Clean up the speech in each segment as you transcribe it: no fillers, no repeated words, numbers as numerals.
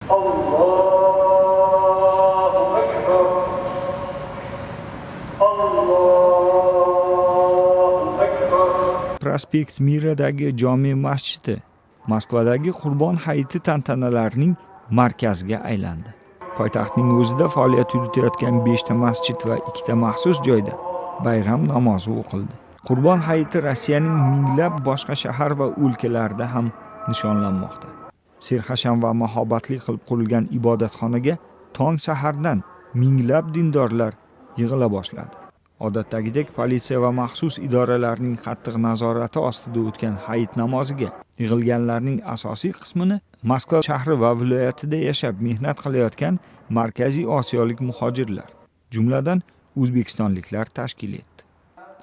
Allohu akbar. Allohu akbar. Prospekt Miradagi jome masjidi Moskvadagi Qurbon hayiti tantanalarining markaziga aylandi. Poytaxtning o'zida faoliyat yuritayotgan 5 ta masjid va 2 ta maxsus joyda bayram namozi o'qildi. Qurbon hayiti Rossiyaning minglab boshqa shahar va o'lkalarida ham nishonlanmoqda. Serhasham va mahobatli qilib qurilgan ibodatxonaga tong sahardan minglab dindorlar yig'ila boshladi. Odatdagidek politsiya va maxsus idoralarning qattiq nazorati ostida o'tgan hayit namoziga yig'ilganlarning asosiy qismini Moskva shahri va viloyatida yashab mehnat qilayotgan Markaziy Osiyolik muhojirlar, jumladan o'zbekistonliklar tashkil etdi.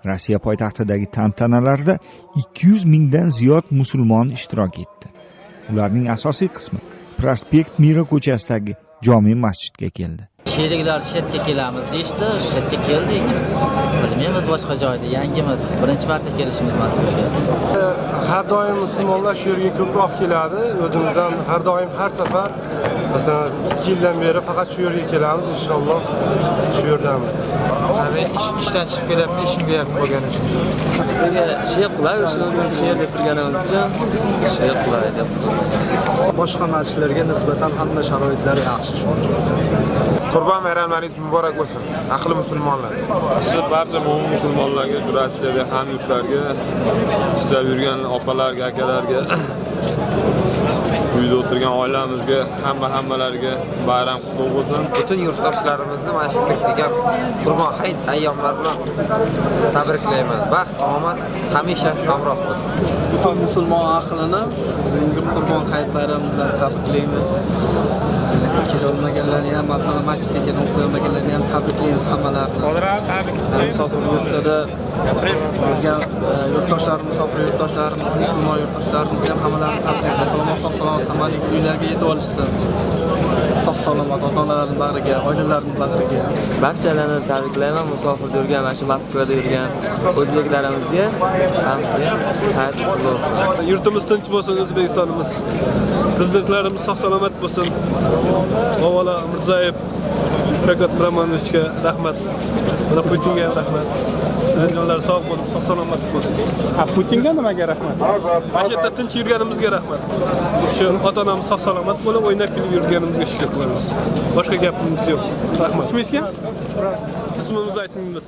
Rossiya poytaxtidagi tantanalarda 200 mingdan ziyod musulmon ishtirok etdi. Ularning asosiy qismi Prospekt Mira ko'chasidagi jome masjidga keldi. Sheriklar shu yerga kelamiz deyishdi, shu yerga keldik. Bilmaymiz boshqa joyda, yangimiz. Birinchi marta kelishimiz Moskvaga. Har doim musulmonlar shu yerga ko'proq keladi. O'zimiz ham har doim, har safar, masalan, 2 yildan beri faqat shu yerga kelamiz, inshaalloh shu yerdamiz. Men ishdan chiqib kelyapman, ishimga yaqin bo'lgani uchun. Bizga shu yer qulay, o'sha o'zimiz shu yerda turganimiz uchun shu yer qulay deb. Boshqa masjidlarga nisbatan hamma sharoitlari yaxshi shu uchun. Qurbon bayramlaringiz muborak bo'lsin, ahli musulmonlar. Shu barcha mo'min musulmonlarga, shu Rossiyada hamyurtlarga, ishlab yurgan opalarga, akalarga, uyda o'tirgan oilamizga, hammalariga bayram qutlug' bo'lsin. Butun yurtdoshlarimizni mana shu kirib kelgan Qurbon hayit ayyomlari bilan tabriklayman. Baxt, omad hamisha hamroh bo'lsin. Butun musulmon ahlini bugungi Qurbon hayit bayrami bilan tabriklaymiz. Kelolmaganlarni ham, masalan, masjidga kelib o'qiy olmaganlarni ham tabriklaymiz hammalarini. Musofir yurtlarda yurgan yurtdoshlarimiz, musofir yurtdoshlarimiz, musulmon yurtdoshlarimizni ham hammalarini tabriklaymiz. Salomat, sog' salomat hammaning uylariga yetib olishsin. Sog' salomat ota-onalarning bag'riga, oilalarining bag'riga. Barchalarni tabriklayman, musofirda yurgan, mana shu Moskvada yurgan o'zbeklarimizga hamma hayit qutlug' bo'lsin. Yurtimiz tinch bo'lsin, O'zbekistonimiz. Prezidentlarimiz sog' salomat bo'lsin. Avvalo Mirzayev Shavkat Miromonovichga rahmat. Mana Putinga ham rahmat. Jonlar sog' bo'lib, sog' salomat bo'lsin. Ha, Putinga nimaga rahmat? Mana shu yerda tinch yurganimizga rahmat. Shu ota-onamiz sog' salomat bo'lib, o'ynab kulib yurganimizga shukr qilamiz. Boshqa gapimiz yo'q. Rahmat. Ismingiz kim? Ismimizni aytmaymiz.